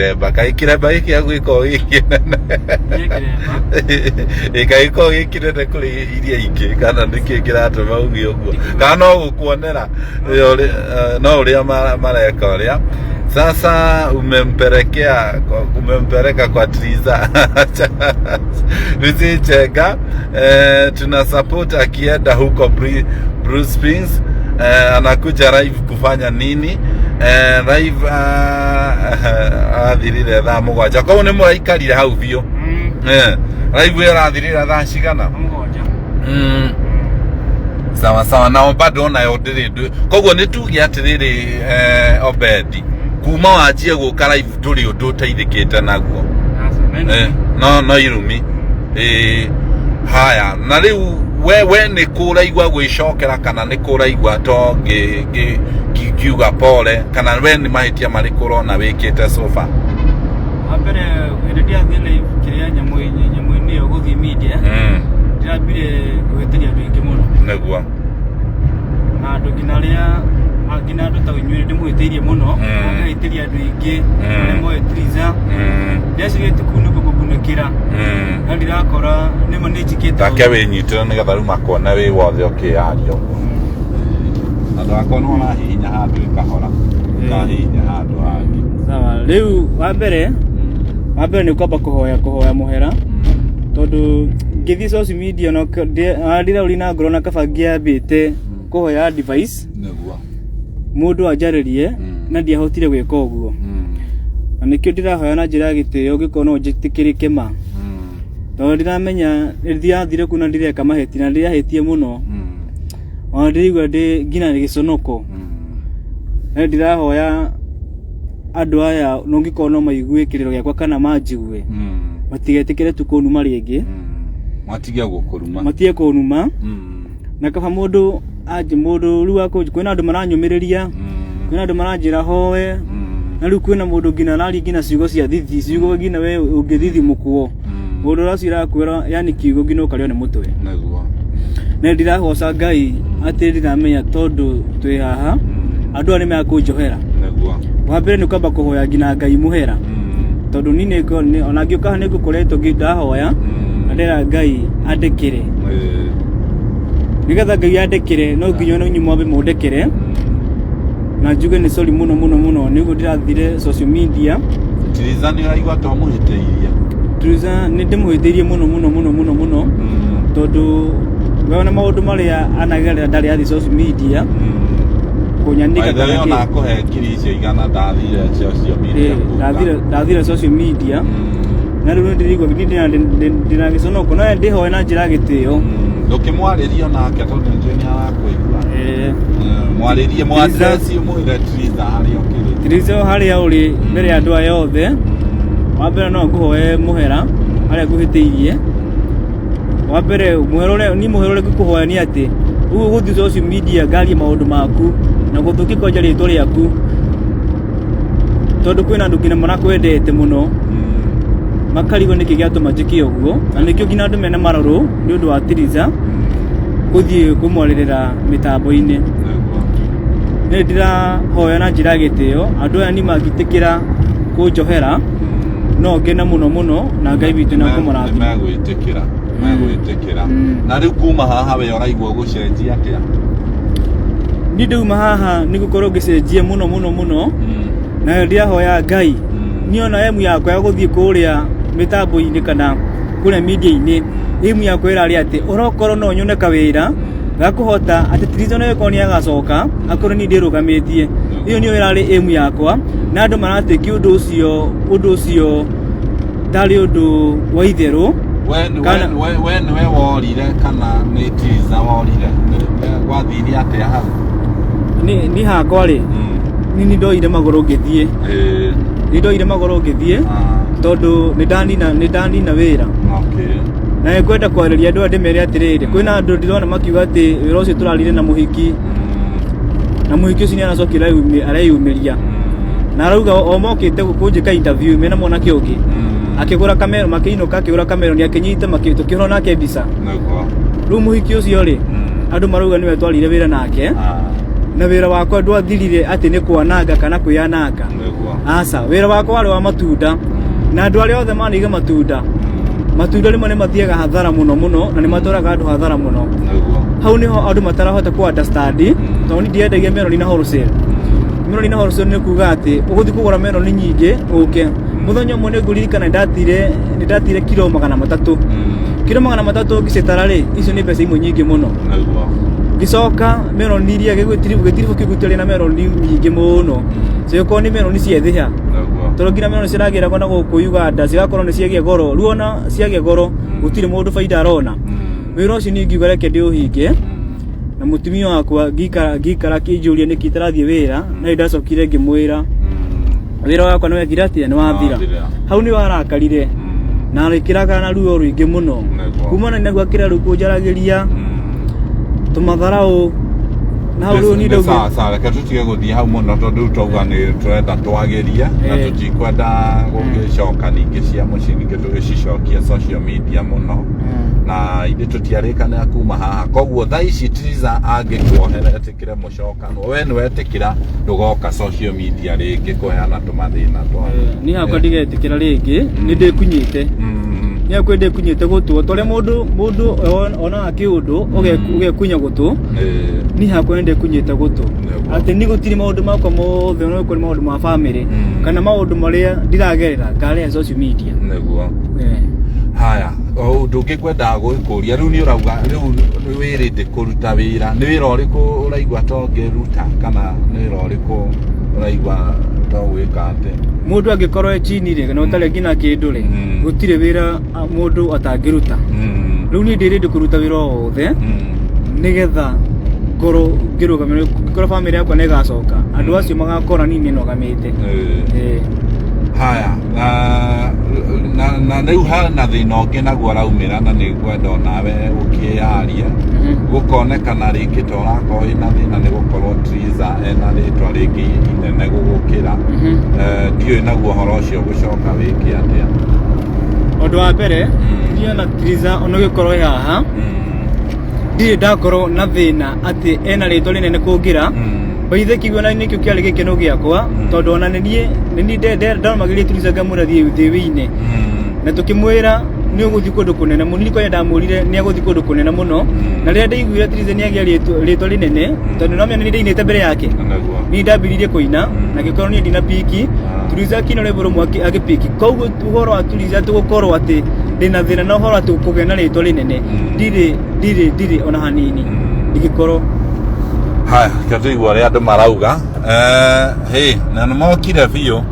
Kĩremba kaĩ kĩremba gĩkĩ gĩa gĩkoragwo gĩ kĩnene? Niĩ kĩremba. Ĩ kaĩ gĩkoragwo gĩ kĩnene kũrĩ iria ingĩ kana nĩkĩ kĩratũma uge ũguo kana no gũkuonera? No ũrĩa mareka ũrĩa sasa umempelekea umempeleka kwa Triza. Lucy Chenga, tuna support akienda huko Bruce Springs. Anakuja live kufanya nini? Live athirire thaa 7, koguo nĩ mũraikarire hau biũ. Live ĩyo ĩrathirire thaa cigana? 7. Sawa sawa, nao bado onayo ndĩrĩ koguo nĩ tuge atĩrĩrĩ, Obedi, kuma wanjie gũka live ndũrĩ ũndũ ũteithĩkĩte naguo. Aca. No irumi. Haya, na rĩu we nĩ kũraigua gwĩcokera kana nĩ kũraigua to ngiuga pole, kana we nĩ mahĩtia marĩkũ ũrona wĩkĩte so far? Wa mbere, hĩndĩ ndĩrathiĩ live kĩrĩa nyamũ-inĩ ĩyo gũthiĩ media, ndĩrambire kũhĩtĩria andũ aingĩ mũno. Na andũ nginya arĩa nginya andũ ta inyuĩ ndĩmũhĩtĩirie mũno. Na ngahĩtĩria andũ aingĩ arĩa moĩ Triza. Ndecirĩtie kũu nĩkuo ngũgunĩkĩra, no ndirakora nĩma nĩ njĩkĩte Take ũru. Wĩnyitĩre nĩgetha rĩu makone wĩ wothe ũkĩyaria ũguo, na ndũgakorwo nĩ ũrahihinya handũ ĩkahora, ũkahihinya handũ hangĩ. Sawa, rĩu wa mbere nĩ kwamba kũhoya mũhera, tondũ ngĩthiĩ social media no ndĩraũria na ngoro na kaba ngĩambĩte kũhoya advice mũndũ anjarĩrie, na ndiahotire gwĩka ũguo, na nĩkĩo ndĩrahoya na njĩra ya gĩtĩo ngĩkorwo no njĩtĩkĩrĩke ma, tondũ ndiramenya ndirathire kuu na ndireka mahĩtia na ndĩrahĩtie mũno, ona ndĩraigua ndĩ nginya gĩconoko. Na ndĩrahoya andũ aya nongĩkorwo no maigue kĩrĩro gĩakwa kana manjigue, matigetĩkĩre tu kũnuma rĩngĩ. Matige gũkũruma. Matige kũnuma. Na kaba mũndũ anjĩ mũndũ rĩu kwĩna andũ maranyũmĩrĩria, kwĩna andũ maranjĩra hoe, na rĩu kwĩna mũndũ nginya araria nginya ciugo cia thithi, ciugo nginya we ũngĩthithimũkwo, mũndũ ũracio akwĩra yani kiugo nginya ũkarĩo nĩ mũtwe. Na ndĩragoca Ngai atĩ ndiramenya, tondũ twĩ haha andũ aya nĩ mekũnjohera. Wa mbere nĩ kwamba kũhoya nginya Ngai mũhera, tondũ niĩ ona ngĩũka haha nĩ ngũkoretwo ndahoya na ndĩra Ngai andĩkĩre. Nĩgetha Ngai andĩkĩre, no nginya ona inyuĩ mwambe mũndekere na njuge nĩ sorry mũno mũno mũno nĩguo ndĩrathire social media. Tiriza nĩ ũraigua to mũhĩtĩirie? Triza nĩ ndĩmũhĩtĩirie mũno mũno mũno mũno mũno, tondũ we ona maũndũ marĩa anagerera ndarĩ athiĩ social media kũnyanika By the way, kana ona kĩ. akũhe 100,000 ndathire social media kuga. Ndathire social media na rĩu nĩ ndĩraigua niĩ ndĩna gĩconoko, no ndĩhoe na njĩra ya gĩtĩo. Ndũkĩmwarĩrie onake tondũ nĩnjũĩ nĩ arakũigua. Mwarĩrie, mwaddress, ũmwĩre Triza harĩa ũkĩrĩ. Triza, harĩa ũrĩ, mbere ya andũ aya othe, wa mbere no ngũhoe mũhera harĩa ngũhĩtĩirie. Wa mbere mũhera ũrĩa niĩ mũhera ũrĩa ngũkũhoya nĩ atĩ ũguo gũthiĩ social media ngarie maũndũ maku na gũthũkia kwanja rĩtwa rĩaku, tondũ kwĩna andũ nginya marakwendete mũno makarigwo nĩkĩ gĩatũma njĩke ũguo, na nĩkĩo nginya andũ mena marũrũ nĩ ũndũ wa Triza gũthiĩ kũmwarĩrĩra mĩtambo-inĩ. Nĩ ndĩrahoya na njĩra ya gĩtĩo andũ aya ni mangĩtĩkĩra kũnjohera no ngene mũno mũno, na Ngai witũ na kũmũrathima. Megwĩtĩkĩra, megwĩtĩkĩra. Na rĩu kuma haha we ũraigua gũcenjia atĩa? Niĩ ndauma haha nĩ gũkorwo ngĩcenjia mũno mũno mũno, na ndĩrahoya Ngai niĩ ona emu yakwa ya gũthiĩ kũrĩa mĩtambo-inĩ kana kũrĩa media-inĩ, emu yakwa ĩrarĩ atĩ ũrokorwo no nyone kawĩra gakũhota atĩ Triza ona ĩkorwo nĩ agacoka akorwo niĩ ndĩrũgamĩtie. Ĩyo nĩyo ĩrarĩ emu yakwa, na andũ maratĩkia ũndũ ũcio tarĩ ũndũ wa itherũ. We nĩwe worire kana nĩ Triza worire? Gwathire atĩa hau? Niĩ hakwa rĩ, niĩ ndoire magũrũ ngĩthiĩ. Nĩ ndoire magũrũ ngĩthiĩ, tondũ nĩ ndanina wĩra. Na nĩ ngwenda kwarĩria andũ aya ndĩmere atĩrĩrĩ, kwĩna andũ ndĩrona makiuga atĩ wĩra ũcio tũrarire na mũhiki, na mũhiki ũcio nĩ aracokire areyumĩria na arauga o mokĩte kũnjĩka interview mena mwanake ũngĩ, akĩgũra kamero, makĩinũka akĩgũra kamero nĩ akĩnyita tũkĩhũra nake mbica. Rĩu mũhiki ũcio rĩ, andũ marauga nĩwe twarire wĩra nake, na wĩra wakwa ndwathirire atĩ nĩ kwananga kana kwĩyananga. Aca, wĩra wakwa warĩ wa matunda, na andũ arĩa othe maniga matunda, matunda rĩmwe nĩ mathiaga hathara mũno mũno, na nĩ matwaraga andũ hathara mũno. Nĩguo. Hau nĩho andũ matarahota ku understand, tondũ niĩ ndiendagia meroni na wholesale. Meroni na wholesale nĩ kuga atĩ ũgũthiĩ kũgũra meroni nyingĩ ũke. Mũthenya ũmwe nĩ ngũririkana nĩ ndatire kiro 300. Kiro 300 ngĩcitara rĩ, icio nĩ mbeca imwe nyingĩ mũno. Nĩguo. Ngĩcoka meroni iria gĩtiribũ kĩu gĩtiarĩ na meroni nyingĩ mũno, cigĩkorwo nĩ meroni ciethĩha. Nĩguo. Tondũ nginya meroni ciragĩragwo na gũkũ Uganda cigakorwo nĩ ciagĩa goro. Rĩu ona ciagĩa goro, gũtirĩ mũndũ baida arona. Wĩra ũcio niĩ ngiuga reke ndĩũhinge, na mũtumia wakwa ngĩikara akĩnjũria nĩkĩ itarathiĩ wĩra, na nĩ ndacokire ngĩmwĩra wĩra wakwa nĩ wekire atĩa, nĩ wathira. Wathira. Hau nĩ warakarire na rĩkĩrakara na ruo rũingĩ mũno. Nĩguo. Kumana naguo akĩra rĩu kũnjaragĩria tũmatharau, na hau rĩu niĩ Nĩ ndaugire sawa sawa, reke tũtige gũthiĩ hau mũno tondũ rĩu twauga nĩ tũrenda twagĩrie na tũtikwenda gũgĩcoka ningĩ cia mũciĩ, ningĩ tũgĩcicokia social media mũno, na ithuĩ tũtiarĩkanĩra kuma haha. Koguo thaa ici Triza angĩkuohera etĩkĩre mũcokanwo, we nĩ wetĩkĩra ndũgoka social media rĩngĩ kũheana tũmathĩna twa Niĩ hakwa ndigetĩkĩra rĩngĩ, nĩ ndĩkunyĩte. Nĩ hakwa ndĩkunyĩte gũtũ ta ũrĩa mũndũ onaga kĩũndũ ũgekunya gũtũ. Niĩ hakwa nĩ ndĩkunyĩte gũtũ. Nĩguo. Atĩ niĩ gũtirĩ maũndũ makwa mothe, ona okorwo nĩ maũndũ ma bamĩrĩ kana maũndũ marĩa ndiragerera ngarehe social media. Nĩguo. Haya, o ũndũ ũngĩ ngwendaga gũkũria rĩu, nĩ ũrauga rĩu nĩ wĩrĩndĩ kũruta wĩra, nĩ wĩra ũrĩkũ ũraigua ta ũngĩruta, kana nĩ wĩra ũrĩkũ ũraigua ta ũgwĩka atĩ? Mũndũ angĩkorwo e chini rĩ, kana ũtarĩ nginya kĩndũ rĩ, gũtirĩ wĩra mũndũ atangĩruta. Rĩu niĩ ndĩ ready kũruta wĩra o wothe nĩgetha ngorwo ngĩrũgamĩrĩra, ngorwo bamĩrĩ yakwa nĩ ĩgacoka, andũ acio magakora niĩ nĩnũgamĩte. Haya, na rĩu hena thĩna ũngĩ naguo ũraumĩra, na nĩ ngwenda onawe ũkĩyarie. Gũkonekana rĩngĩ ta ũrakorwo wĩna thĩna nĩ gũkorwo Triza ena rĩtwa rĩngĩ inene gũgũkĩra. Ndiũĩ naguo ũhoro ũcio gũcoka wĩke atĩa. Ũndũ wa mbere, niĩ ona Triza ona ũgĩkorwo ĩ haha, ndirĩ ndakorwo na thĩna atĩ ena rĩtwa rĩnene kũngĩra. Baithe kiugo na nĩkĩo kĩarĩ gĩkeno gĩakwa, tondũ ona nĩ niĩ ndarũmagĩrĩria Triza ngamwĩra thiĩ wĩine, na tũkĩmwĩra nĩ ũgũthiĩ kũndũ kũnene mũno. Niĩ kwanja ndamwĩrire nĩ agũthiĩ kũndũ kũnene mũno, na rĩrĩa ndaiguire Triza nĩ agĩa rĩtwa rĩnene, tondũ no nĩ ndainĩte mbere yake. Nĩguo. Niĩ ndambĩrĩirie kũina na ngĩkorwo niĩ ndina piki. Triza akina rwĩmbo rũmwe agĩpiki. Koguo ũhoro wa Triza tũgũkorwo atĩ ndĩna thĩna na ũhoro atĩ kũgĩa na rĩtwa rĩnene, ndirĩ, ndirĩ, ndirĩ ona hanini. Ndingĩkorwo. Haya, kĩo tũigua ũrĩa andũ marauga. Hĩ, na nĩ mokire biũ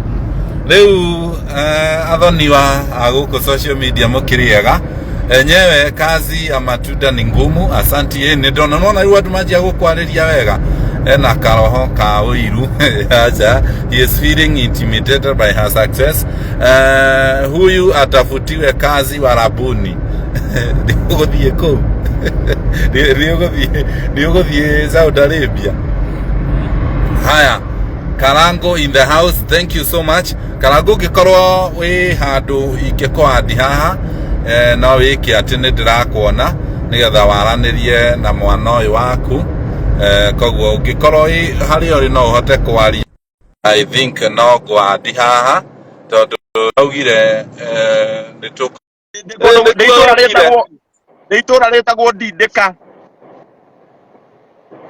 rĩu. Athoniwa a gũkũ social media, mũkĩrĩega enyewe, kazi ya matunda ni ngumu. Asanti. Nĩ ndona nona rĩu andũ manjia gũkwarĩria wega. Ena karoho ka ũiru. Acha, he is feeling intimidated by her success. Huyu atafutiwe kazi warabuni. Nĩ ũgũthiĩ kũu? Nĩ ũgũthiĩ Saudi Arabia? Haya, Karango in the house, thank you so much, Karango. Ũngĩkorwo wĩ handũ ingĩkũhandi haha, no wĩke atĩ nĩ ndĩrakuona nĩgetha waranĩrie na mwana ũyũ waku. Koguo ũngĩkorwo wĩ harĩa ũrĩ no ũhote kwaria. I think no ngwandi haha tondũ augire nĩ tũ Nĩ nĩkuo itũra wĩkire. rĩtagwo, nĩ itũra rĩtagwo Ndindĩka.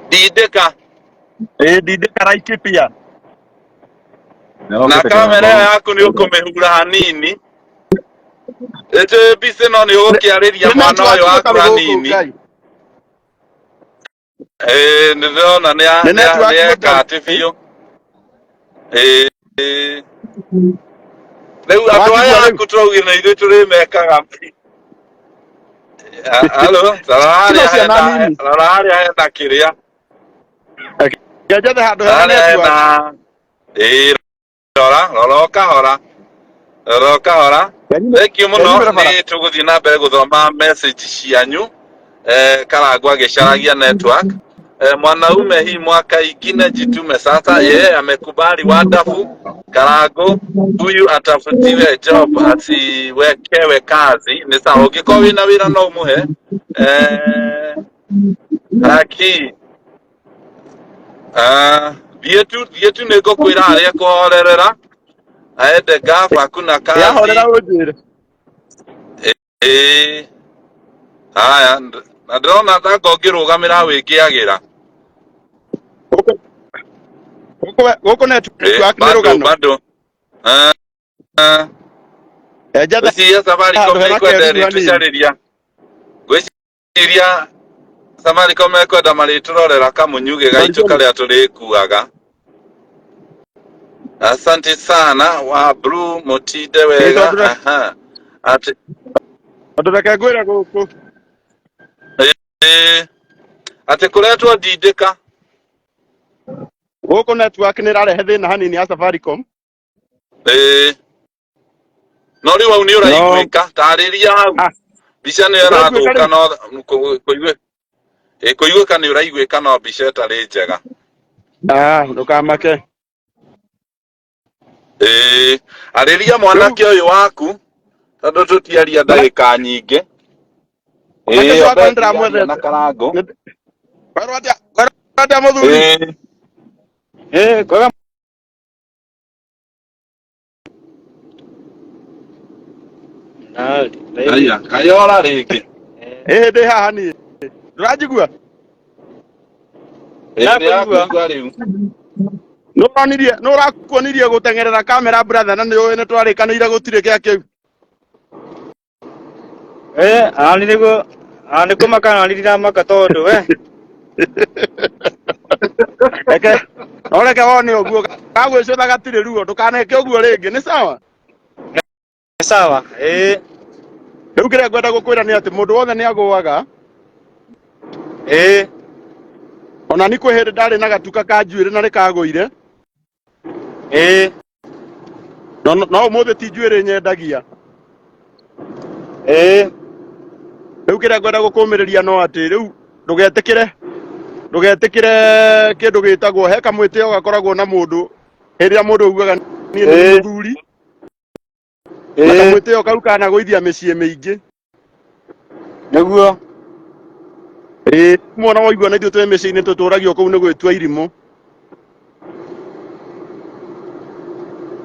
Ndindĩka. Ĩ, Ndindĩka, Laikipia. Na kamera ĩyo yaku nĩ ũkũmĩhura hanini, ĩtĩ mbica ĩno nĩ ũgũkĩarĩria Nĩ mwana ũyũ network waku gũtarĩ gũkũ hanini. Ngai. Ĩĩ, nĩ ndĩrona nĩ Nĩ network nĩ eka gũtarĩ. atĩ biũ. Ĩĩ, rĩu andũ aya Wakigua rĩu? aku tũraugire na ithuĩ tũrĩmekaga. Halo, rora Tino harĩa ciana hena nini. rora harĩa hena kĩrĩa. Reke njethe handũ hena harĩa network. hena, ĩĩ, rora o kahora, rora o kahora. Thank you mũno. Kenyumĩra bara. Nĩ tũgũthiĩ na mbere gũthoma message cianyu. Karangũ agĩcaragia network. Mwanaume hii mwaka ingine jitume sasa. Yeye amekubali wonderful. Karangu huyu atafutiwe job, asiwekewe kazi. Nĩ sawa, ũngĩkorwo wĩna wĩra no ũmũhe. Haki. Ah, thiĩ tu, thiĩ tu, nĩ ngũkwĩra harĩa kũhorerera. Aende Gulf, hakuna kazi. Yahorera ũnjĩre. Ĩĩ. Haya, na ndĩrona tanga ũngĩrũgamĩra wĩkĩagĩra. Gũkũ gũkũ network nĩ Bado rũgano. bado. Ah, ah. Njethe Ngwĩciria Safaricom handũ hena ĩkwenda kĩruru hanini. ĩrĩtũcarĩria. Ngwĩciria Safaricom ĩkwenda marĩtũrorera kamũnyugĩ gaitũ karĩa tũrĩkuaga. Asante sana wa Blue Mutinde Ĩ wega. tondũ Aha. Ati tondũ reke ngwĩre gũkũ. ĩĩ, atĩ kũretwo ndindĩka. Gũkũ network nĩ ĩrarehe thĩna hanini ya Safaricom. Ĩĩ. No rĩu hau nĩ No ũraiguĩka, tarĩria hau. ah, Mbica nĩ ndĩraiguĩka ĩrathũka rĩu. no kũigue ĩ kũiguĩka nĩ ũraiguĩka no mbica ĩtarĩ njega. Ah, ndũkamake. Ĩĩ, arĩria Rĩu mwanake ũyũ waku tondũ tũtiaria ndagĩka nyingĩ. mwanake Ĩĩ, ũcio wakwa nĩ Obedi aria na ndĩramwendete. Karangũ. Kwerwo atĩa kwerwo atĩa mũthuri? Ĩĩ, Eh, kwega aya, kayora rĩngĩ. Ĩĩ ndĩ haha niĩ. Ndũranjigua? Ĩĩ, Ndakũigua. ndĩrakũigua rĩu. Nĩũronirie nĩũrakuonirie gũteng'erera kamera brother na nĩũĩ nĩtwarĩkanĩire gũtirĩ gĩa kĩu. Eh, ani nĩguo ani kũmaka na ndiramaka tondũ we Reke no reke wone ũguo gagwĩcũtha gatirĩ ruo ndũkaneke ũguo rĩngĩ nĩ sawa. Nĩ sawa. Eh, Rĩu kĩrĩa ngwenda gũkwĩra nĩ atĩ mũndũ wothe nĩ agũaga. eh, Ona ni kwĩ hĩndĩ ndarĩ na gatuka ka njuĩrĩ na rĩkagũire. eh, No no ũmũthĩ ti njuĩrĩ nyendagia. eh, Rĩu kĩrĩa ngwenda gũkũmĩrĩria no atĩ rĩu ndũgetĩkĩre ndũgetĩkĩre kĩndũ gĩtagwo he kamwĩtĩo gakoragwo na mũndũ hĩndĩ ĩrĩa mũndũ augaga niĩ nĩ eh, mũthuri na eh, kamwĩtĩo kau kanagũithia mĩciĩ mĩingĩ. nĩguo. Ĩĩ mwana waigua na ithuĩ twĩ mĩciĩ-inĩ tũtũragio kũu nĩ gwĩtua irimũ.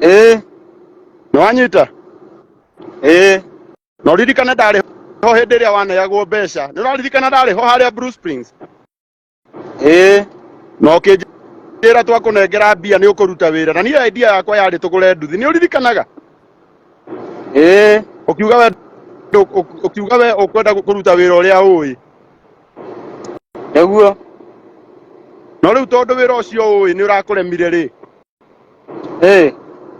Eh, Nĩ wanyita? eh, Na ũririkane ndarĩ ho hĩndĩ ĩrĩa waneagwo mbeca. Nĩ ũraririkana ndarĩ ho harĩa Blue Springs? eh, Na ũkĩnjĩra twakũnengera mbia nĩ ũkũruta wĩra. Na niĩ idea yakwa yarĩ tũgũre nduthi. Nĩ ũririkanaga? eh, Ũkiuga we ũkiuga we ũkwenda kũruta wĩra ũrĩa ũĩ. nĩguo. No rĩu tondũ wĩra ũcio ũĩ nĩ ũrakũremire rĩ, Eh,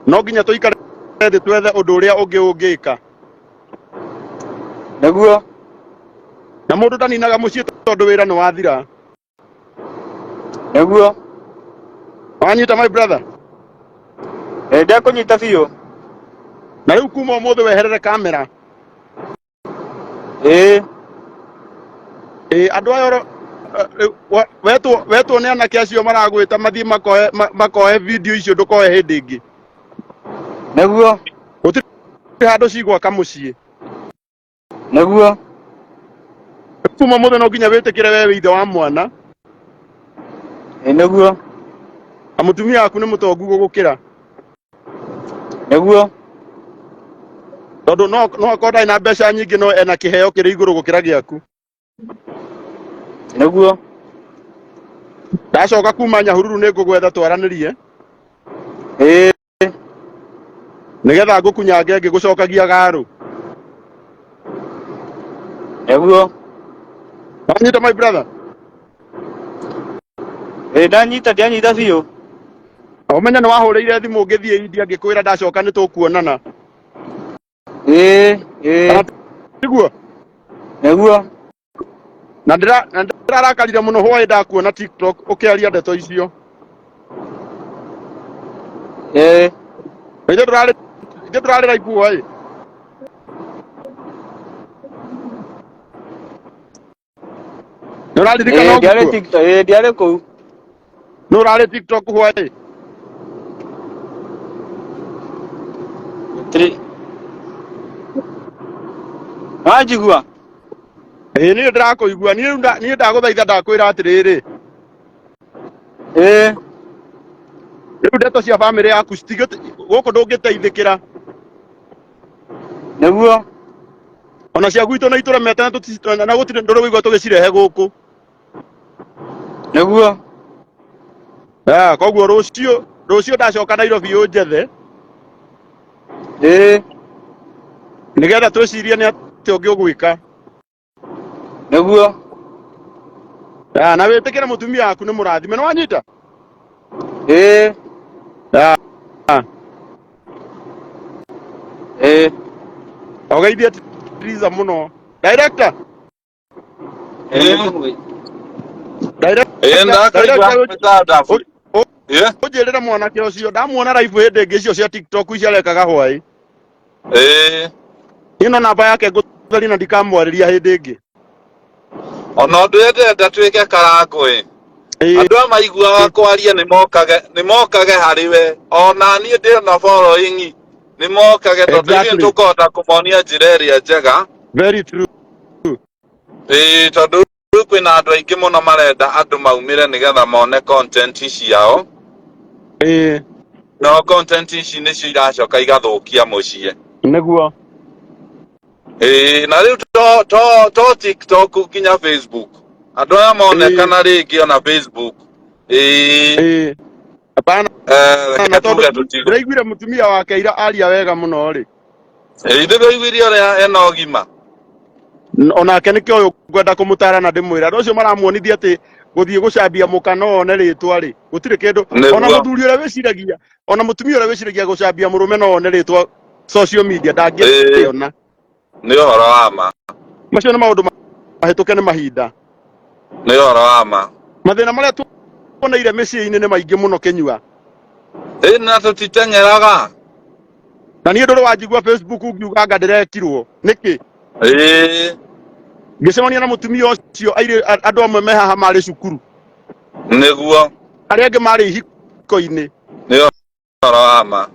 no nginya tũikare thĩ twethe ũndũ ũrĩa ũngĩ ũngĩka. nĩguo. Na mũndũ ndaninaga mũciĩ tondũ wĩra nĩ wathira. Nĩguo. Wanyita my brother? Eh, ndakũnyita biũ. Na rĩu kuma ũmũthĩ weherere kamera. Eh, Ĩĩ andũ aya wetwo wetwo nĩ anake acio maragwĩta mathiĩ makoe makoe video icio ndũkoe hĩndĩ ĩngĩ. nĩguo. Gũtirĩ handũ cigwaka mũciĩ. Nĩguo. Kuma ũmũthĩ no nginya wĩtĩkĩre we wĩ ithe wa mwana. Eh, nĩguo. Na mũtumia waku nĩ mũtongu gũgũkĩra. Nĩguo. Tondũ no no akorwo ndarĩ na mbeca nyingĩ no ena kĩheo kĩrĩ igũrũ gũkĩra gĩaku. Nĩguo. Ndacoka kuma Nyahururu nĩ ngũgwetha twaranĩrie Eh, nĩgetha ngũkunyange ngĩgũcokagia garũ. nĩguo. Wanyita my brother? Eh, ndanyita ndianyita biũ. Ũmenye nĩ wahũrĩire thimũ ngĩthiĩ India ngĩkwĩra ndacoka nĩ tũkuonana. Eh, eh, Kana tiguo? nĩguo. Na ndĩrarakarire mũno hwaĩ ndakuona TikTok ũkĩaria ndeto icio. Eh, Na ithuĩ tũrarĩ ithuĩ tũrarĩ live hwaĩ. Nĩ ũraririkana eh, ndiarĩ ũguo? TikTok, eh, ndiarĩ kũu. Nĩ ũrarĩ TikTok hwaĩ? Tiri. Wanjigua? Ĩĩ niĩ ndĩrakũigua. Niĩ rĩu niĩ ndagũthaitha ndakwĩra atĩrĩrĩ. Eh, Rĩu ndeto cia bamĩrĩ yaku citigĩ gũkũ ndũngĩteithĩkĩra. Nĩguo. Ona cia gwitũ nĩ itũremete na na gũtirĩ ndũrĩ wĩigua tũgĩcirehe gũkũ. Nĩguo. Ah, koguo rũciũ rũciũ ndacoka Nairobi ũnjethe. Ĩĩ. Nĩgetha twĩcirie nĩ atĩa ũngĩ ũgwĩka. Nĩguo. Ah, na wĩtĩkĩre mũtumia waku nĩ mũrathime, nĩ wanyita? Ĩĩ. Ah. Ĩĩ. Ũgeithie Triza mũno. Director. Ĩĩ. Director. Ĩĩ ndakaigua Director, mĩtandabu. Ĩĩ. Ũnjĩrĩre mwanake ũcio ndamuona live hĩndĩ ĩngĩ icio cia TikTok icio arekaga hwaĩ. Ĩĩ. Ĩno namba yake ngũtheria na ndikamwarĩria hĩndĩ ĩngĩ. Ona ũndũ ũrĩa ndĩrenda twĩke Karangũ ĩ. Ĩĩ. Andũ aya maiguaga kwaria nĩ mokage harĩ we. Ona niĩ ndĩ na following nĩ mokage tondũ ithuĩ Exactly. tũkũhota kũmonia njĩra ĩrĩa njega. Very true. Ĩĩ tondũ rĩu kwĩna andũ aingĩ mũno marenda andũ maumĩre nĩgetha mone content ciao. Ĩĩ. No content ici nĩcio iracoka igathũkia mũciĩ. Nĩguo. Ĩĩ na rĩu to TikTok nginya Facebook. Andũ aya monekana rĩngĩ ona Facebook. Ĩĩ. Ĩĩ. Hapana. Reke Na tondũ tuge tũtigo. ndĩraiguire mũtumia wake ira aria wega mũno rĩ. Ĩĩ ndĩraiguire ũrĩa ena ũgima. Onake nĩkĩo ũyũ ngwenda kũmũtara na ndĩmwĩra andũ acio maramuonithia atĩ gũthiĩ gũcambia mũka no one rĩtwa rĩ gũtirĩ kĩndũ ona Nĩguo. mũthuri ũrĩa wĩciragia ona mũtumia ũrĩa wĩciragia gũcambia mũrũme no one rĩtwa social media Ĩĩ. ndangĩona. Nĩ ũhoro wa ma. Macio nĩ maũndũ mahĩtũke nĩ mahinda. Nĩ ũhoro wa ma. Mathĩna marĩa tuoneire mĩciĩ-inĩ nĩ maingĩ mũno kĩnyua. Ĩĩ na tũtiteng'eraga. Na niĩ ndũrĩ wanjigua Facebook ngiuga anga ndĩrekirwo nĩkĩ? Ĩĩ. Ngĩcemania na mũtumia ũcio airĩ andũ amwe me haha marĩ cukuru. Nĩguo. Arĩa angĩ marĩ ihiko-inĩ. Nĩ ũhoro wa ma.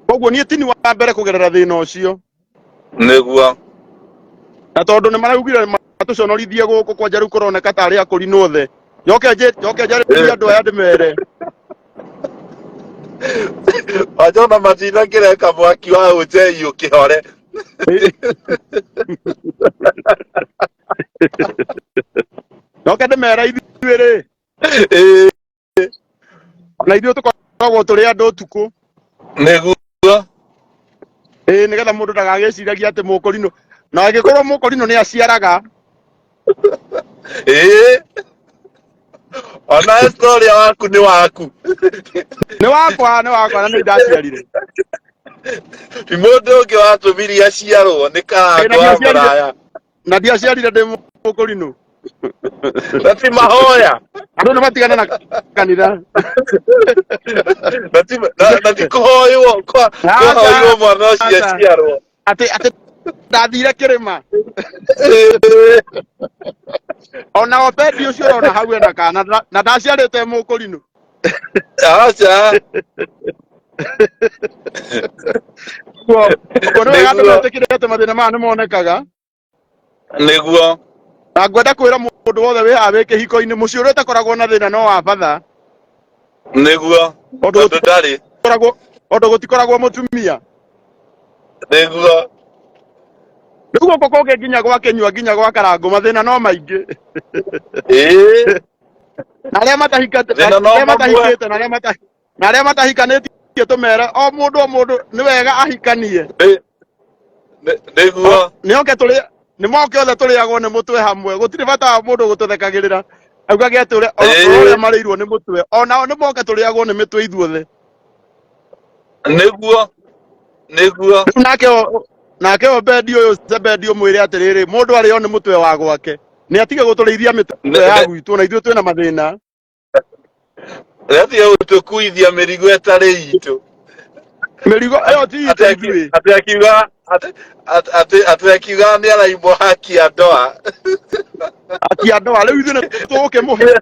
Koguo niĩ tini wa mbere kũgerera thĩna ũcio. Nĩguo. Na tondũ nĩ maraugire matũconorithie gũkũ kwanja rĩu kũroneka tarĩ akũrinũ othe. Njoke njarĩrie andũ aya ndĩmere. Wajona matina kĩreka mwaki wa ũnjei ũkĩhore. Njoke ndĩmere ithuĩ rĩ. Ĩĩ. Na ithuĩ tũkoragwo tũrĩ andũ ũtukũ. Nĩguo. Ĩĩ nĩgetha mũndũ ndagagĩciragia atĩ mũkũrinũ. Na angĩkorwo mũkũrinũ nĩ aciaraga. Ĩĩ. Ona story waku nĩ waku. Nĩ wakwa nĩ wakwa na nĩ ndaciarire. Ti mũndũ ũngĩ watũmirie aciarwo nĩ Karangũ wa mũraya. Na ndiaciarire ndĩ mũkũrinũ. Na ti mahoya. Andũ nĩ matigane na kanitha. Na ti kũhoywo kũhoywo mwana ũcio aciarwo. Atĩ atĩ ndathire kĩrĩma. Ona Obendi ũcio ũrona hau ena kana na ndaciarĩte mũkũrinũ. Aca. Ũguo nĩ wega andũ metĩkĩre atĩ mathĩna maya nĩ monekaga. Nĩguo. Na ngwenda kwĩra mũndũ wothe wĩ haha wĩ kĩhiko-inĩ mũciĩ ũrĩa ũtakoragwo na thĩna no wa batha. Nĩguo. Tondũ ndarĩ. Tondũ gũtikoragwo mũtumia. Nĩguo. Rĩu gũkũ kũngĩ nginya gwa kĩnyua nginya gwa Karangũ mathĩna no maingĩ. Ĩĩ. Na arĩa matahikĩte na arĩa matahikanĩtie tũmere o mũndũ o mũndũ nĩ wega ahikanie. Nĩguo. Nĩ oke tũrĩ nĩ moke othe tũrĩagwo nĩ mũtwe hamwe gũtirĩ bata wa mũndũ gũtũthekagĩrĩra augage atĩ ũrĩa ũrĩa marĩirwo nĩ mũtwe onao nĩ moke tũrĩagwo nĩ mĩtwe ithuothe. Nĩguo. Nĩguo. Rĩu nake nake Obedi ũyũ Zebedi ũmwĩre atĩrĩrĩ mũndũ arĩo nĩ mũtwe wa gwake nĩ atige gũtũrĩithia mĩtwe ya gwitũ na ithuĩ twĩna mathĩna. Nĩ atige gũtũkuithia mĩrigo ĩtarĩ itũ. Mĩrigo ĩyo ti itũ ithuĩ. Atĩ akiuga atĩ akiuga nĩ araimwo haki ya ndoa. Haki ya ndoa rĩu ithuĩ nĩ tũgũkĩmũhe.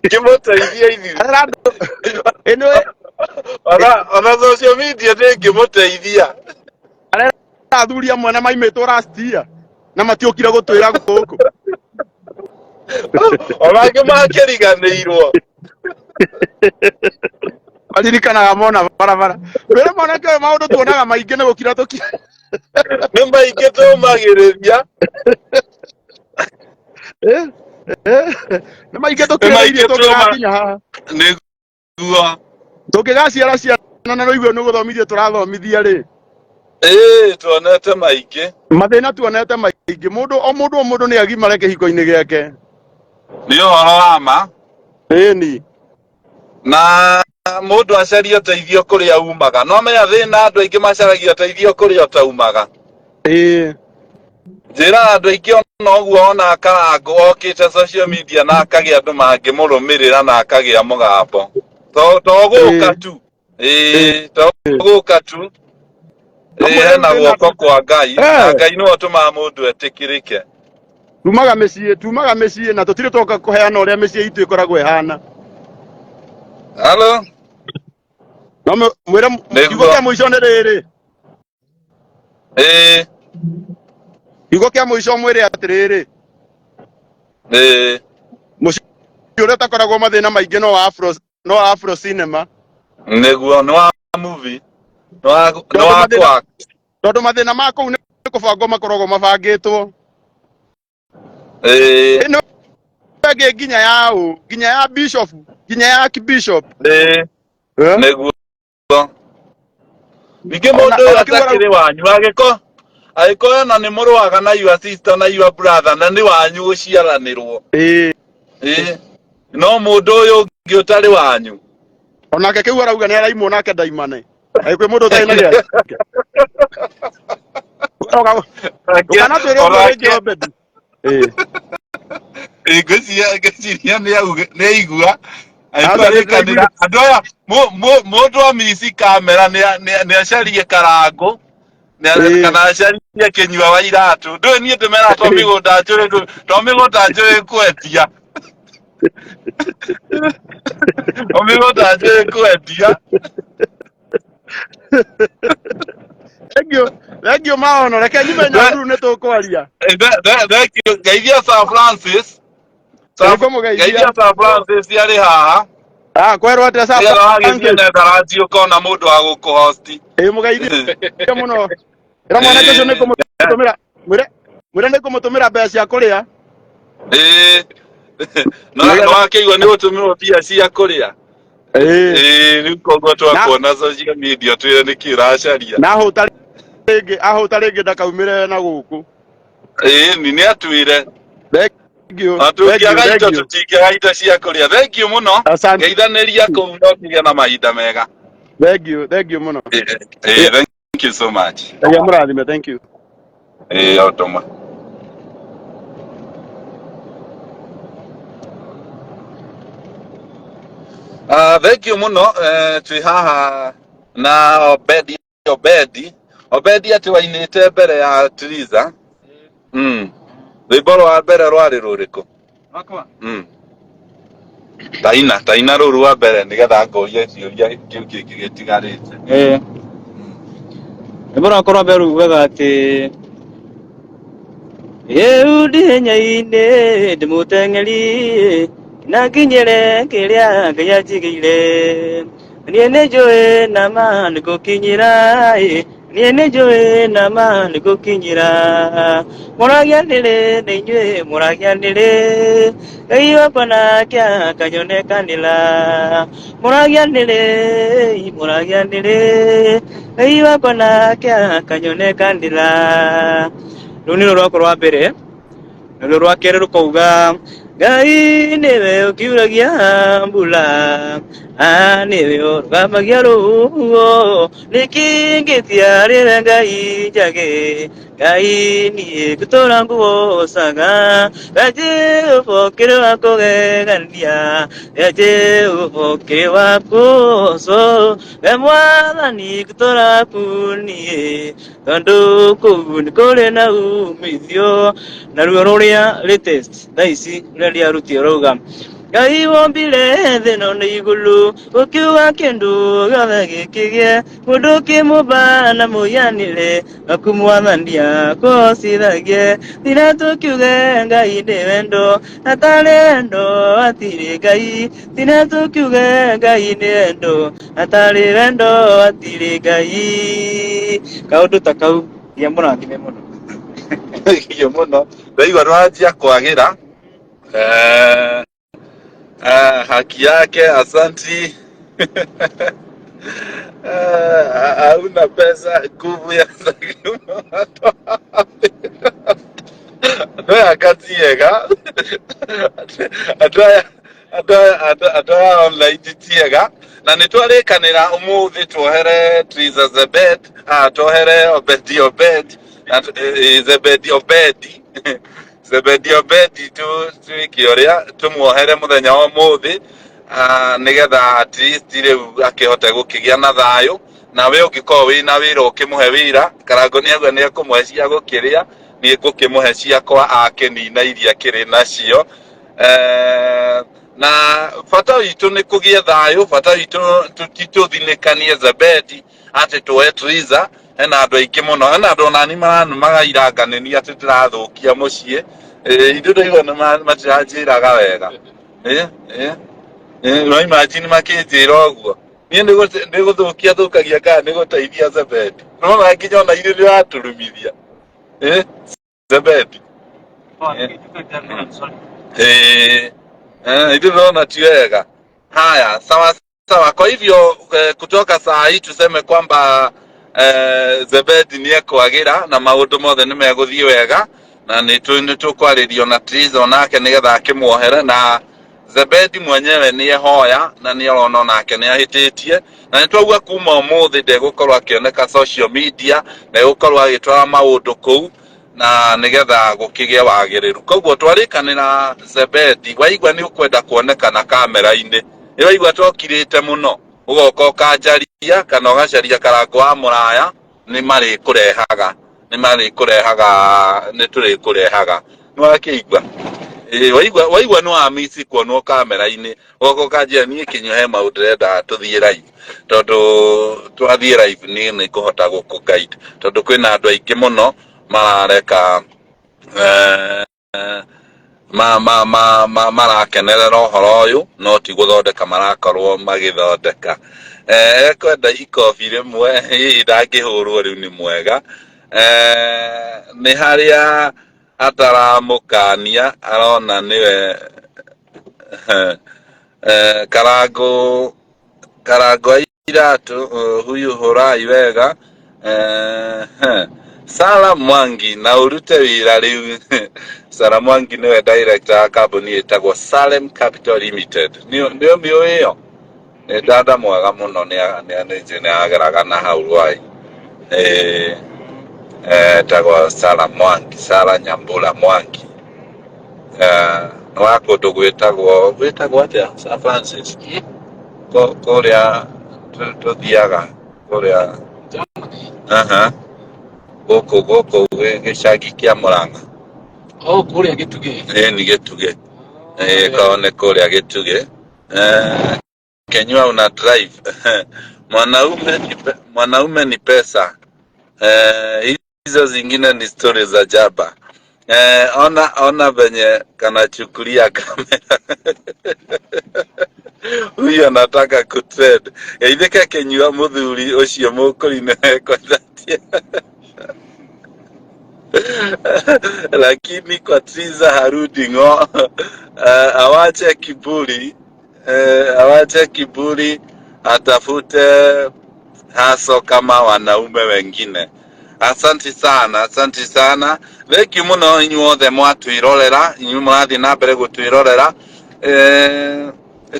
Kĩmũteithia ithuĩ. Ona social media ndĩngĩmũteithia. Arera athuri amwe na maimĩtwo last year na matiũkire gũtwĩra gũkũ. Ona angĩ makĩriganĩirwo. Maririkanaga mona barabara. Wĩra mwanake ũyũ maũndũ tuonaga maingĩ nĩ gũkira tũkira. Nĩ maingĩ tũmagĩrĩria. Eh, eh, nĩ maingĩ Nĩ tũkirĩrĩirie maingĩ tũma tũngĩgakinya haha. Nĩguo. Tũngĩgaciara ciana na rũigue nĩ gũthomithia tũrathomithia rĩ. Ĩĩ tuonete maingĩ. Mathĩna tuonete maingĩ. Mũndũ o mũndũ o mũndũ nĩ agimare kĩhiko-inĩ gĩake. Nĩ ũhoro wa ma. Ĩni. Na mũndũ acarie ũteithio kũrĩa umaga. No menya thĩna andũ aingĩ macaragia ũteithio kũrĩa ũtaumaga. Ĩĩ. Njĩra andũ aingĩ ona ũguo ona Karangũ okĩte social media na akagĩa andũ mangĩmũrũmĩrĩra na akagĩa mũgambo. To to gũka Ĩĩ. tu. Ĩĩ to gũka tu. No Ĩĩ mwĩre hena rĩu thĩna guoko kwa Ngai na Eh, Ngai nĩwe ũtũmaga mũndũ etĩkĩrĩke. tumaga mĩciĩ na tũtirĩ twoka kũheana ũrĩa mĩciĩ itũ ĩkoragwo ĩhana. Halo? No mwĩre kiugo Nĩguo. kĩa mũico nĩ rĩrĩ. Ĩĩ. Kiugo kĩa mũico mwĩre atĩrĩrĩ. Ĩĩ. Mũciĩ ũrĩa ũtakoragwo mathĩna maingĩ no wa Afro, no wa Afro Cinema. Nĩguo nĩ wa movie. Nĩ wa nĩ Tondũ wa mathĩna kwa. tondũ mathĩna ma kũu nĩ kũbangwo makoragwo mabangĩtwo. Ĩĩ. Ĩno ĩngĩ nginya ya ũ, nginya ya bishop, nginya ya archbishop. Ĩĩ. Eh? Nĩguo. Ningĩ Ona mũndũ ũyũ ona kĩu atakĩrĩ wanyu agĩko agĩkorwo ona nĩ mũrũaga na your sister na your brother na nĩ wanyu gũciaranĩrwo. Ĩĩ. Ĩĩ. No mũndũ ũyũ ũngĩ ũtarĩ wanyu. Onake kĩu arauga nĩ araimwo nake ndaimane. Kaĩ kwĩ mũndũ ũtarĩ na gĩake. Ndũkanatwĩre ũguo rĩngĩ Onake Obedi. Ĩĩ. Ngwĩciria nĩ aigua Aca nĩ agĩtwarĩkanĩra ndĩraiguire. andũ aya mũndũ amici kamera nĩ acarie Karangũ Ĩĩ. kana acarie kĩnyua wa iratũ. Ndũĩ niĩ ndĩmeraga to mĩgũnda njũĩ to mĩgũnda njũĩ kwendia. To mĩgũnda njũĩ kwendia. Thank you. Thank you maono. Reke nyume Nyahururu nĩ tũkwaria. Thank you. Geithia Sir Francis. Nĩ ngũmũgeithia. Geithia Sir Francis arĩ haha. Ah, kwerwo atĩa Sir Nĩgetha wagĩthiĩ Francis? Netherlands ũkona mũndũ wa gũkũhosti. Ĩĩ mũgeithie mũno. Ĩra mwanake ũcio nĩ ngũmũtũmĩra. Mwĩre mwĩre nĩ ngũmũtũmĩra mbeca cia kũrĩa. Ĩĩ. No Nĩgetha wakĩigua nĩ gũtũmĩrwo mbia cia kũrĩa. Ĩĩ. Ĩĩ rĩu koguo Na twakuona social media twĩre nĩkĩ ũracaria. na ahũta rĩngĩ ahũta rĩngĩ ndakaumĩre na gũkũ. Ĩĩ ni nĩ atwĩre. Thank you. Na Thank you. tũngĩaga Thank indo you. tũtingĩaga indo cia kũrĩa. Thank you mũno. Asante. Ngeithanĩria kũu na ũkĩgĩa na mahinda mega. Thank you. Thank you mũno. Ĩĩ ĩĩ, thank you so much. Ngai amũrathime. Thank you. Ĩĩ o ũndũ ũmwe. Thank you mũno twĩ haha na Obedi Obedi Obedi atĩ wainĩte mbere ya Triza. Rwĩmbo rwa mbere rwarĩ rũrĩkũ? Wakwa. Taina taina rũu rwa mbere nĩgetha ngũrie kĩũria kĩu kĩngĩ gĩtigarĩte. Ĩĩ. Rwĩmbo rwakwa rwa mbere rugaga atĩ Rĩu ndĩ henya-inĩ ndĩ mũteng'eri na nginyĩre kĩrĩa Ngai anjigĩire. Niĩ nĩ njũĩ na ma nĩ ngũkinyĩra ĩ, niĩ nĩ njũĩ na ma nĩ ngũkinyĩra. Mũragianĩrĩ nĩ inyuĩ mũragianĩrĩ, Ngai wakwa nake akanyonekanĩra. Mũragianĩrĩ, mũragianĩrĩ, Ngai wakwa nake akanyonekanĩra. Rũu nĩruo rwakwa rwa mbere. Naruo rwa kerĩ rũkauga Ngai nĩwe ũkiuragia mbura, ah, nĩwe ũrũgamagia rũhuho, nĩkĩ ngĩtiarĩre Ngai njage, Ngai niĩ ngũtũra ngũgocaga, we Jehova ũkĩrĩ wa kũgegania, we Jehova ũkĩrĩ wa kũgocwo, we Mwathani ngũtũra waku niĩ, tondũ kũu nĩ kũrĩ na umithio. Naruo rũrĩa latest thaa ici rũrĩa ndĩrarutia rũrauga Ngai wombire thĩ no nĩ igũrũ ũkiuga kĩndũ gĩothe gĩkĩgĩe mũndũ ũkĩmũmba na mũhianĩre waku mwathania kũcithagie thira tũkiuge Ngai nĩ wendo atarĩ wendo hatirĩ Ngai thira tũkiuge Ngai nĩ wendo atarĩ wendo hatirĩ Ngai kaũndũ ta kau ngia mũrathime mũno. Thengiũ mũno. Ndaigua nĩwanjia kwagĩra. Haki yake, asanti. Hauna pesa, nguvu ya andũ aya anga ti ega, andũ aya andũ aya andũ aya online ti ega. Na nĩ twarĩkanĩra ũmũthĩ tuohere Triza Zebed, tuohere Obedi Obed na Zebedi Obedi Zebedi Obedi, twĩke ũrĩa tũmuohere mũthenya wa ũmũthĩ, nĩgetha at least rĩu akĩhote gũkĩgĩa na thayũ. Nawe ũngĩkorwo wĩna wĩra ũkĩmũhe wĩra, Karango nĩ auga nĩ ekũmũhe cia gũkĩrĩa, niĩ ngũkĩmũhe ciakwa akĩnina iria akĩrĩ nacio. Na bata witũ nĩ kũgĩe thayũ, bata witũ ti tũthinĩkanie Zebedi atĩ tuoe Triza. Hena andũ aingĩ mũno, hena andũ onani maranumaga iranganĩni atĩ ndĩrathũkia mũciĩ. Ithuĩ ndaigua nĩ matiranjĩraga wega. No imagine makĩnjĩra ũguo, niĩ nĩ gũthũkia thũkagia kana nĩ gũteithia Zebedi? Nĩwona nginya ona ithuĩ nĩ ũraturumithia. Zebedi. Ithuĩ ndĩrona ti wega. Haya, sawa sawa. Kwa hivyo kutoka saa hii tuseme kwamba Zebedi nĩ ekwagĩra na maũndũ mothe nĩ megũthiĩ wega, na nĩ tũkwarĩrio na Triza onake nĩgetha akĩmuohere, na Zebedi mwenyewe nĩ ehoya na nĩ arona onake nĩ ahĩtĩtie, na nĩ twauga kuma ũmũthĩ ndegũkorwo akĩoneka social media, ndegũkorwo agĩtwara maũndũ kũu, na nĩgetha gũkĩgĩe wagĩrĩru. Koguo twarĩkanĩra Zebedi, waigua nĩ ũkwenda kuonekana kamera-inĩ, nĩ waigua tokirĩte mũno, ũgoka ũkanjaria kana ũgacaria Karango wa mũraya, nĩ marĩkũrehaga, nĩ marĩkũrehaga, nĩ tũrĩkũrehaga. Nĩ wakĩigua? Waigua waigua nĩ wamici kuonwo kamera-inĩ, ũgoka ũkanjĩra niĩ Kĩnyua he maũndũ ndĩrenda tũthiĩ live, tondũ twathiĩ live niĩ nĩ ngũhota gũkũ guide, tondũ kwĩna andũ aingĩ mũno marareka ma ma ma ma marakenerera ũhoro ũyũ, no ti gũthondeka marakorwo magĩthondeka. Ekwenda ikobi rĩmwe hihi ndangĩhũrwo rĩu nĩ mwega. Nĩ harĩa ataramũkania arona nĩwe Karango Karango iratu, huyu hurai wega. Sara Mwangi na ũrute wĩra rĩu. Sara Mwangi nĩwe director wa kambuni ĩtagwo Salem Capital Limited. Nĩ ũmĩũĩ ĩyo? Nĩ dada mwega mũno, nĩ ageraga na hau Rwai. Etagwo Sara Mwangi, Sara Nyambura Mwangi. Nĩ wa kũndũ gwĩtagwo atĩa, Sir Francis? Kũrĩa tũthiaga kũrĩa, aha, gũkũ gĩcagi kĩa Mũrang'a. Oh, kũrĩa Gĩtugĩ. Ĩĩ, nĩ Gĩtugĩ. Ĩĩ, korwo nĩ kũrĩa Gĩtugĩ. Kenyua una drive. Mwanaume ni pesa. Hizo zingine ni stori za jaba. Ona venye kanachukulia kamera. Huyu anataka kutrend. Geithĩke Kenyua mũthuri ũcio mũkũri nĩwe kwendatie. Lakini kwa Triza harudi ng'o. Awache kiburi. Awache kiburi, atafute haso kama wanaume wengine. Asanti sana, asanti sana. Thengiũ mũno inyuothe mwatwĩrorera, inyuĩ mũrathiĩ na mbere gũtwĩrorera.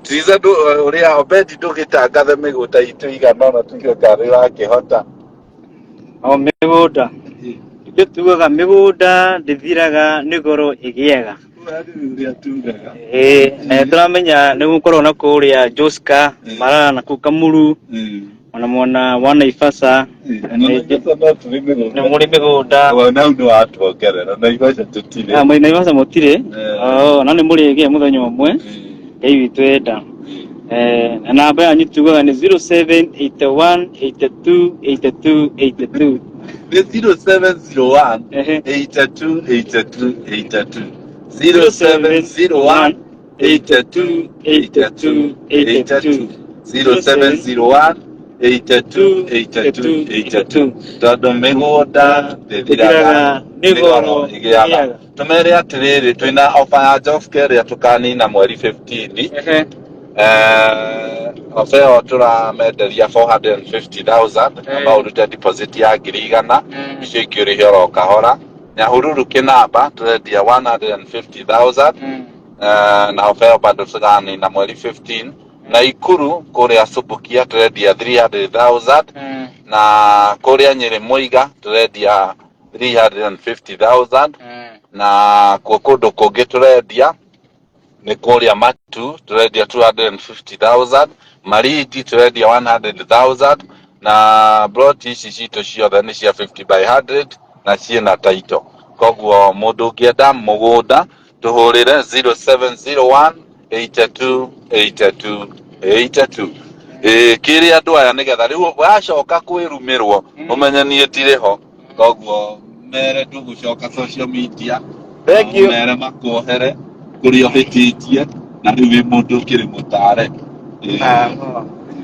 Triza ũrĩa Obedi ndũgĩtangathe mĩgũnda itũ igana ona tuigue kana nĩ ũrakĩhota. O mĩgũnda ithuĩ tugaga mĩgũnda ndĩthiraga nĩ goro ĩgĩaga. Ũrĩa tugaga. Ĩĩ, na nĩ tũramenya nĩ gũkorwo na kũrĩa Joska Marara na kũu Kamuru, ona mwena wa Naivasha nĩ mũrĩ mĩgũnda. Nau nĩ watuongerera, Naivasha tũtirĩ. Ah, mwĩ Naivasha mũtirĩ? Eh. Oh, na nĩ mũrĩgĩa mũthenya ũmwe. Ngai witũ enda. Eh, na namba yanyu tugaga nĩ 0781 82 82 82. Nĩ 0701 Ehe. 82 82 82 0701 82 82 82 0701 82 82 82 tondũ mĩgũnda ndĩthiraga Nĩ goro ĩgĩaga. ĩgĩaga. Tũmere atĩrĩrĩ, twĩna ofa ya Jobscare ĩrĩa tũkanina mweri 15. Ehe. Ofa ĩyo tũramenderia 450,000 na no ũrute deposit ya 100,000, icio ingĩ ũrĩhe oro kahora. Nyahururu kĩnamba tũrendia 150,000, na ofa ĩyo bado tũranina mweri 15. Naikuru kũrĩa Subukia tũrendia 300,000, na kũrĩa Nyĩrĩ Mũiga tũrendia 350,000, na kuo kũndũ kũngĩ tũrendia nĩ kũrĩa Matu tũrendia 250,000, Malindi tũrendia 100,000, na plot ici citũ ciothe nĩ cia 50 by 100 na ciĩna title. Koguo mũndũ ũngĩenda mũgũnda tũhũrĩre 0701 82 82 82. Ĩĩ, kĩrĩ andũ aya nĩgetha rĩu wacoka kwĩrumĩrwo ũmenye niĩ ndirĩ ho. Koguo mere ndũgũcoka social media. Thank you. Mere makuohere kũrĩa ũhĩtĩtie na rĩu wĩ mũndũ ũkĩrĩ mũtare. Ah.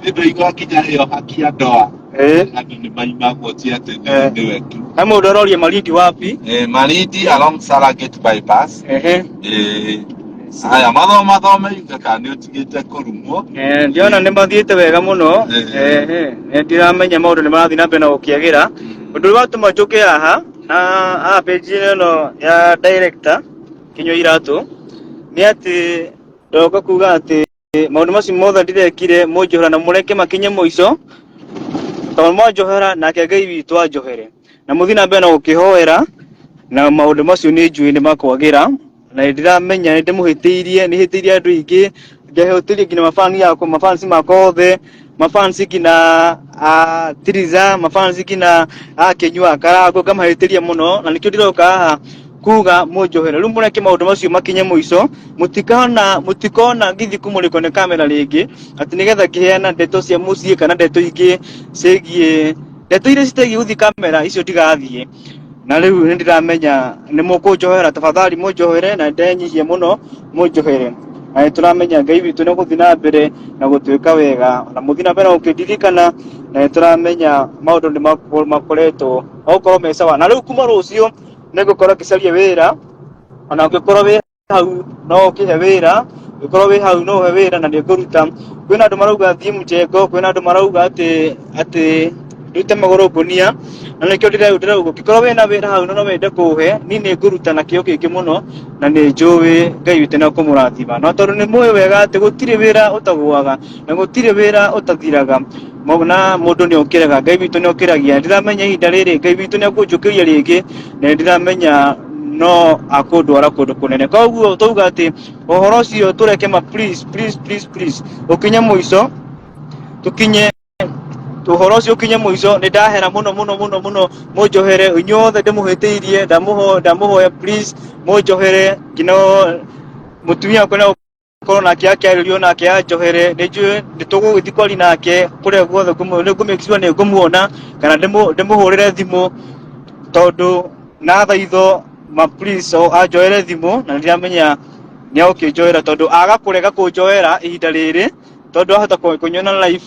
Ndũigua nginya ĩyo haki ya ndoa Eh. andũ nĩ maimagwo ti atĩ Eh. nĩwe tu. He mũndũ aroria Malindi wapi? Malindi along Saragate bypass. Ehe. Haya mathoma thome yuge kana nĩ ũtigĩte kũrumwo. Eh, ndiona nĩ mathiĩte wega mũno. Ehe. Nĩ ndiramenya maũndũ nĩ marathiĩ na mbere na gũkĩagĩra. Ũndũ ũrĩa watũma njũke haha na haha page ĩno ya director Kinyua Iratũ nĩ atĩ ndoka kuga atĩ maũndũ macio mothe ndirekire mũnjohera na mũreke makinye mũico, tondũ mwanjohera nake Ngai witũ anjohere na mũthiĩ na mbere na gũkĩhoera na maũndũ macio nĩ njũĩ nĩ makwagĩra. Na nĩ ndiramenya nĩ ndĩmũhĩtĩirie, nĩ hĩtĩirie andũ aingĩ, ngehĩtĩria nginya mabani yakwa, mafansi makwa othe, mafansi nginya a Tiriza, mafansi nginya a Kĩnyua Karango, ngamahĩtĩria mũno, na nĩkĩo ndĩroka haha kuga mũnjohere. Rĩu mũreke maũndũ macio makinye mũico, mũtikona ngĩthiĩ kũmũrĩkwo nĩ kamera rĩngĩ atĩ nĩgetha ngĩheana ndeto cia mũciĩ kana ndeto ingĩ ciĩgiĩ ndeto iria citegiĩ gũthiĩ kamera icio ndigathiĩ. Na rĩu nĩ ndĩramenya nĩ mũkũnjohera, tafadhali mũnjohere na ndenyihia mũno mũnjohere. Na nĩ tũramenya Ngai witũ nĩ gũthiĩ na mbere na gũtwĩka wega, na mũthiĩ na mbere na gũkĩndirikana, na nĩ tũramenya maũndũ nĩ makoretwo okorwo me sawa. Na rĩu kuma rũciũ nĩ ngũkorwo ngĩcaria wĩra, ona ũngĩkorwo wĩ hau no ũkĩhe wĩra, ũngĩkorwo wĩ hau no ũhe wĩra na nĩ ngũruta. Kwĩna andũ marauga thiĩ mjengo, kwĩna andũ marauga atĩ ndute magũrũ ngũnia, na nĩkĩo ndĩrauga ũngĩkorwo wĩna wĩra hau na no wende kũũhe, niĩ nĩ ngũruta na kĩo kĩingĩ mũno na nĩ njũĩ Ngai witũ nĩ ekũmũrathima. Na tondũ nĩ mũĩ wega atĩ gũtirĩ wĩra ũtagũaga na gũtirĩ wĩra ũtathiraga, na mũndũ nĩ okĩraga, Ngai witũ nĩ okĩragia. Ndiramenya ihinda rĩrĩ Ngai witũ nĩ ekũnjũkĩria rĩngĩ, na nĩ ndiramenya no akũndwara kũndũ kũnene. Koguo twauga atĩ ũhoro ũcio tũreke ma please please please please ũkinye mũico, tũkinye ũhoro ũcio ũkinye mũico. Nĩ ndahera mũno mũno mũno mũno, mũnjohere inyuothe ndĩmũhĩtĩirie, ndamũhoya please mũnjohere, nginya mũtumia wakwa nĩ korwo nake akĩarĩrio nake anjohere. Nĩ njũĩ nĩ tũgũgĩthiĩ kwaria nake kũrĩa guothe, nĩ ngũ-make sure nĩ ngũmuona kana ndĩmũhũrĩre thimũ, tondũ na thaitho ma please o anjoere thimũ, na nĩndĩramenya nĩ egũkĩnjoera, tondũ aga kũrega kũnjoera ihinda rĩrĩ, tondũ ahota kũnyona live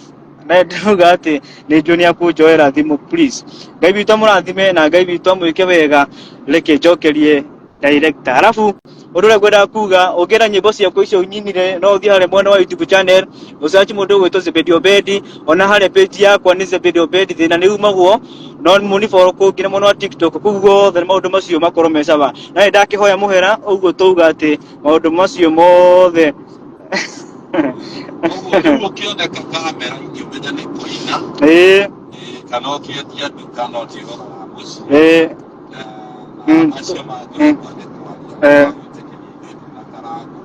na ndĩrauga atĩ nĩ njũĩ nĩ ekũnjoera thimũ. Please Ngai witũ amũrathime na Ngai witũ amwĩke wega. Reke njokerie director. Alafu ũndũ ũrĩa ngwendaga kuga, ũngĩenda nyĩmbo ciakwa icio nyinire, no ũthiĩ harĩa mwena wa YouTube channel ũsearch mũndũ ũgwĩtwo Zebedi Obedi, ona harĩa page yakwa nĩ Zebedi Obedi, thĩna nĩ umagwo no mũni follow kũu nginya mwena wa TikTok, kũu guothe maũndũ macio makorwo me sawa. Na nĩ ndakĩhoya mũhera, ũguo tauga atĩ maũndũ macio mothe Ũguo rĩu ũkĩoneka kamera-inĩ ũmenye nĩ kũina kana ũkĩendia nduka no ti ũhoro wa mũciĩ. Na macio mangĩ ũguo nĩ kwaria gwĩtĩkĩria ithuĩ na Karango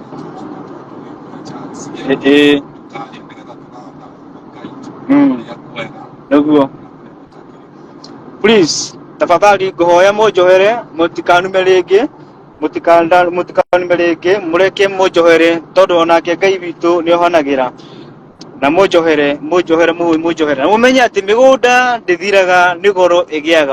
nĩtũgũkorwo tũgĩkũhe chance tũkaria nĩgetha tũkahota gũkũ-guide kũrĩa kwega Nĩguo na kũrĩa gũtakĩrĩ kwega. Please tafadhali ngũhoya mũnjohere, mũtikanume rĩngĩ. Mũtikanime rĩngĩ, mũreke mũnjohere, tondũ onake Ngai witũ nĩ ohanagira. Na mũnjohere, mũnjohere, mũnjohere. Na mũmenye atĩ mĩgũnda ndĩthiraga, nĩ goro ĩgĩaga.